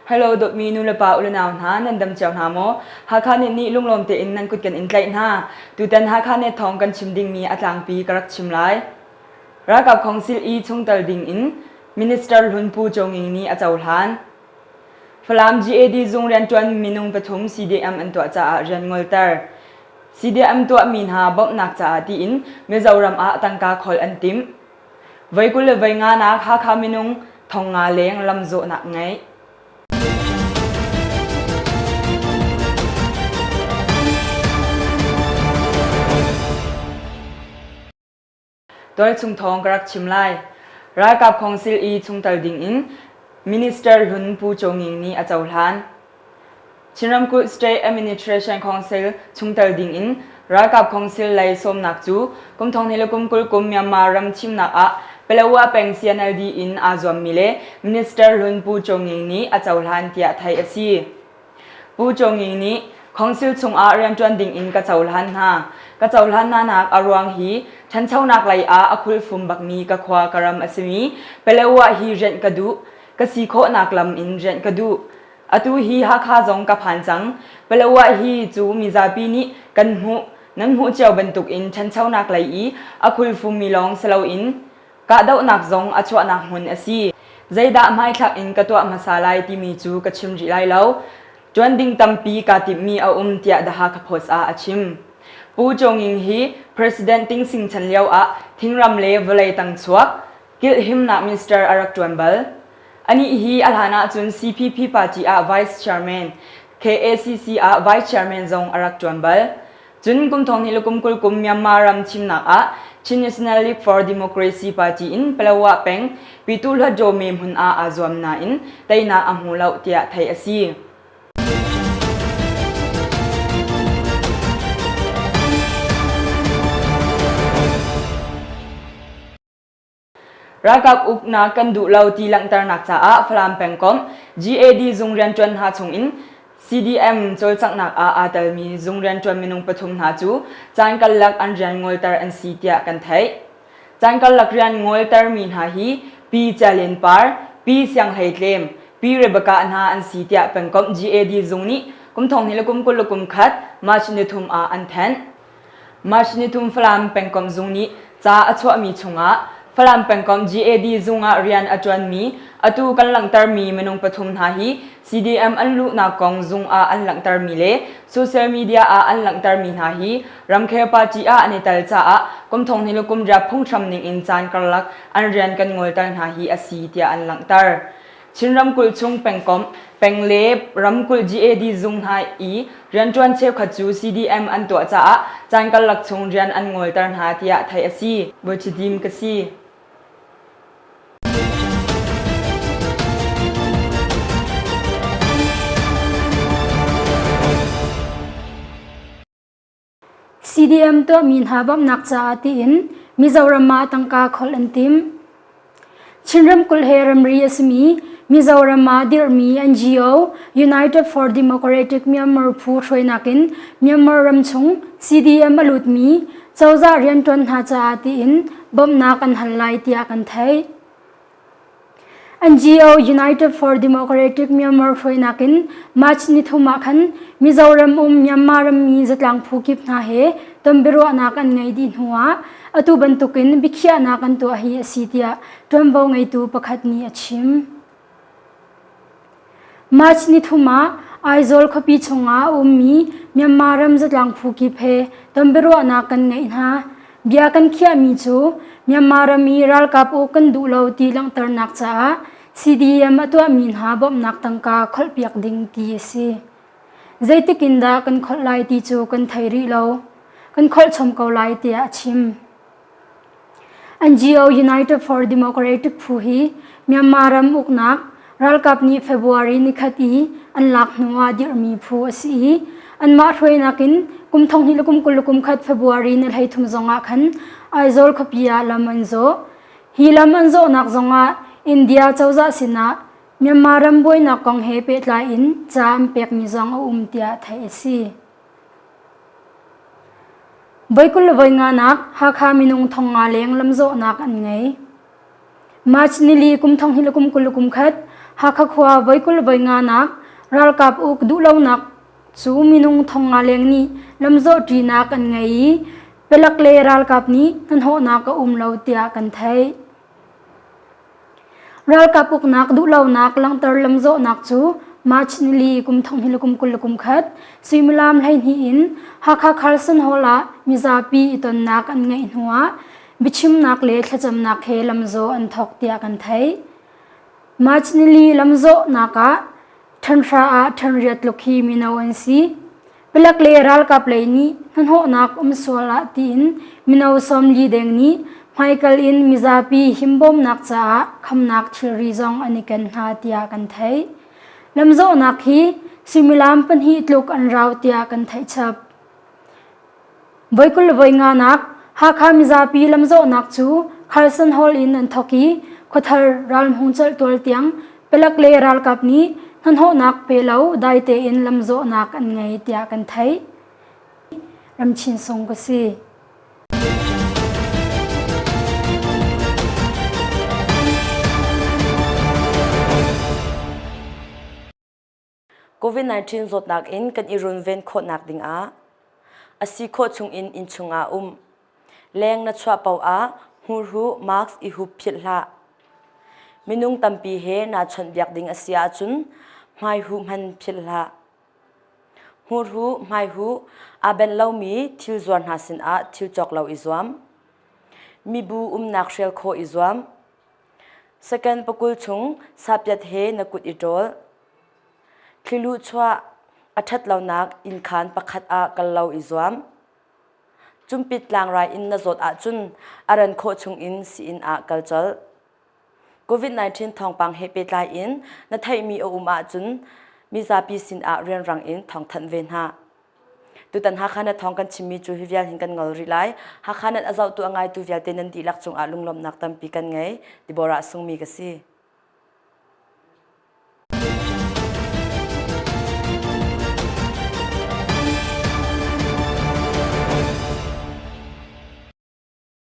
Hello dawtmi nulepa ulenau hna nan dam cio hna maw? Hakha nih nih lunglawm tein nan kut kan in tlaih hna. Tutan Hakha net thawng kan chim dingmi a tlangpi ka rak chim lai. Ralkap Council i chungtel ding in Minister Hlun Pu Cho Nging nih a cohlan. Falam GAD zung rianṭuan minung pathum CDM an tuah caah rian ngolter. CDM tuahmi hna bawmhnak caah tiin Mizoram ah tangka kholh an timh. Voi 20 le voi nganak Hakha minung 5,000 leng lamzawhnak ngeih. Tualchung thawng ka rak chim lai. Ralkap Council i chungtel ding in Minister hlun Pu Cho Nging nih a cohlan. Chin ramkulh State Administration Council chungtel ding in Ralkap Council lei sawmnak cu kum thong hnih le kum 20 kum Myanmar ram thimnak ah Palawa peng CNLD in aa zuammi le Minister hlun Pu Cho Nging nih a cohlan tiah theih a si. Pu Cho Nging nih Council chungah rianṭuan dingin ka cohlan hna. Ka cohlan hnanak a ruang hi ṭhanchonak lei ah a khulfum bakmi ka khua ka ram a simi Palawa hi rianh ka duh. Ka si khawhnak lam in rianh ka duh. Atu hi Hakha zong ka phan cang. Palawa hi cu mizapi nih kan hmuh nan hmuh cio bantukin ṭhanchonak lei i a khulfummi lawng si loin Kahdohnak zong a chuahnak hmun a si. Zeidah hmaithlak in ka tuah hmasa lai timi cu ka chim rih lai lo. Ṭuan ding tampi kaa timhmi a um tiah The Hakha Post ah a chim. Pu Cho Nging hi President Ting Sing chan lio ah thingram le vawlei tang chuak kilhhimnak minister a rak ṭuan bal. Anih hi a hlan ahcun CPP party ah Vice Chairman, KACC ah Vice Chairman zong a rak ṭuan bal. Cun kum thong hnih le kum 20 kum Myanmar ram thimnak ah Chin National League for Democracy Party in Palawa peng Pitu Hluatdaw me hmun ah aa zuam nain teinak a hmu lo tiah theih a si. Ralkap uknak kan duh lo ti langhternak caah Falam pengkomh GAD zung rianṭuan hna chungin CDM cawlcanghnak ah aa telmi zung rianṭuan minung pathum hna cu caan karlak an rian ngolter an si tiah kan theih. Caan karlak rian ngoltermi hna hi Pi Cia Len Par, Pi Siang Hlei Tlem, Pi Rebecca hna an si tiah pengkomh GAD zung nih kum thong hnih le kum 20 le kum khat March nithum ah an thanh. March nithum Falam pengkomh zung nih ca a chuahmi chungah Falam pengkomh GAD zung ah rian a ṭuanmi atu kan langhtermi minung pathum hna hi CDM an luhnak kong zung ah an langhtermi le social media ah an langhtermi hna hi ramkhel party ah an i tel caah kum thong hnih le kum riat phunghram ning in caan karlak an rian kan ngolter hna hi a si tiah an langhter. Chin ramkulh chung pengkomh, peng le ramkulh GAD zung hna i rianṭuan cheukhat cu CDM an tuah caah caan karlak chung rian an ngolter hna tiah theih a si. Bawiṭhidim ka si. CDM tuahmi hna bawmhnak caah tiin Mizoram ah tangka kholh an timh. Chin ramkulh he ramri a simi Mizoram ah dirhmi NGO United for Democratic Myanmar phu hruainak in Myanmar ramchung CDM a lutmi cozah rianṭuan hna caah tiin bawmhnak an hal lai tiah kan theih. NGO United for Democratic Myanmar hruainak in March nithum ah khan Mizoram um Myanmar rammi zatlang phu kip hna he tonbiaruahnak an ngei dih hnu ah atu bantukin biakhiahnak an tuah hi a si tiah ṭuanvo ngeitu pakhat nih a chim. March nithum ah Aizawl khuapi chungah a ummi Myanmar ram zatlang phu kip he tonbiaruahnak kan ngeih hna. Bia kan khiahmi cu Myanmar ram i ralkap uk kan duh lo ti langhternak caah CDM a tuahmi hna bawmhnak tangka kholhpiak ding ti a si. Zeitik in dah kan kholh lai ti cu kan thei rih lo. Kan kholh chom ko lai tiah a chim. NGO United for Democratic phu hi Myanmar ram uknak ralkap nih February nikhat i an lak hnu ah dirhmi phu a si i anmah hruainak in kum thong hnih le kum 20 le kum khat February ni 13 zongah khan Aizawl khuapi ah lam an zawh. Hi lam an zawhnak zongah India cozah sinah Myanmar ram buainak kong he pehtlai in ca an pekmi zong a um tiah theih a si. Voi 20 le voi nganak Hakha minung 5,000 leng lamzawhnak an ngei. March nili kum thong hnih le kum 20 le kum khat. Hakha khua voi 20 voi nganak ralkap uk duhlonak cu minung 5,000 leng nih lamzawh ṭinak an ngei i palek le ralkap nih hnahnawhnak a um lo tiah kan theih. Ralkap uknak duhlonak langhter lamzawhnak cu March nili kum 2021 suimilam 12 in Hakha Carlson Hall ah mizapi i tonnak an ngeih hnuah biachimnak le thlacamnak he lamzawh an thawk tiah kan theih. March nili lamzawhnak ah ṭhenhra ah ṭhenriat tluk hi mino an si. Palek le ralkap lei nih hnahnawhnak um sual ah tiin mino 40 deng nih hmaikal in mizapi himbawmnak caah khamnak thilri zong an i ken hna tiah kan theih. Lamzawhnak hi suimilam pahnih tluk an rau tiah kan theih chap. Voi 20 voi nganak Hakha mizapi lamzawhnak cu Carson Hall in an thawk i Khuathar ralhmung celhtual tiang palek le ralkap nih hnahnawhnak pe lo dai tein lamzawhnak an ngei tiah kan theih. Ramchin Sung ka si. COVID-19 zawtnak in kan i runven khawhnak dingah a si khawh chungin innchung ah um. Leng na chuah paoh ah hmurhuh mask i hup philh hlah. Minung tampi he naa chawnhbiak ding a si ahcun hmaihuh hman philh hlah. Hmurhuh, hmaihuh aa benh lomi thil zuar hna sinah thil cawk lo i zuam. Mibu umnak hrial khawh i zuam. Second pakul chung sapiat he na kut i ṭawl. Thliluh chuah a ṭhatlonak innkhaan pakhat ah kal lo i zuam. Cumpit tlangrai in na zawt ahcun a ran khawh chungin sii-inn ah kal colh. COVID-19 thawngpang he pehtlai in na theihmi a um ahcun mizapi sinah rianrang in thawngthanh ve hna. Tutan Hakha na thawng kan chimmi cu hi vial hin kan ngol rih lai. Hakha nan a zohtu a ngaitu vialte nan dihlak cungah lunglawmhnak tampi kan ngei. Deborah Sungmi ka si.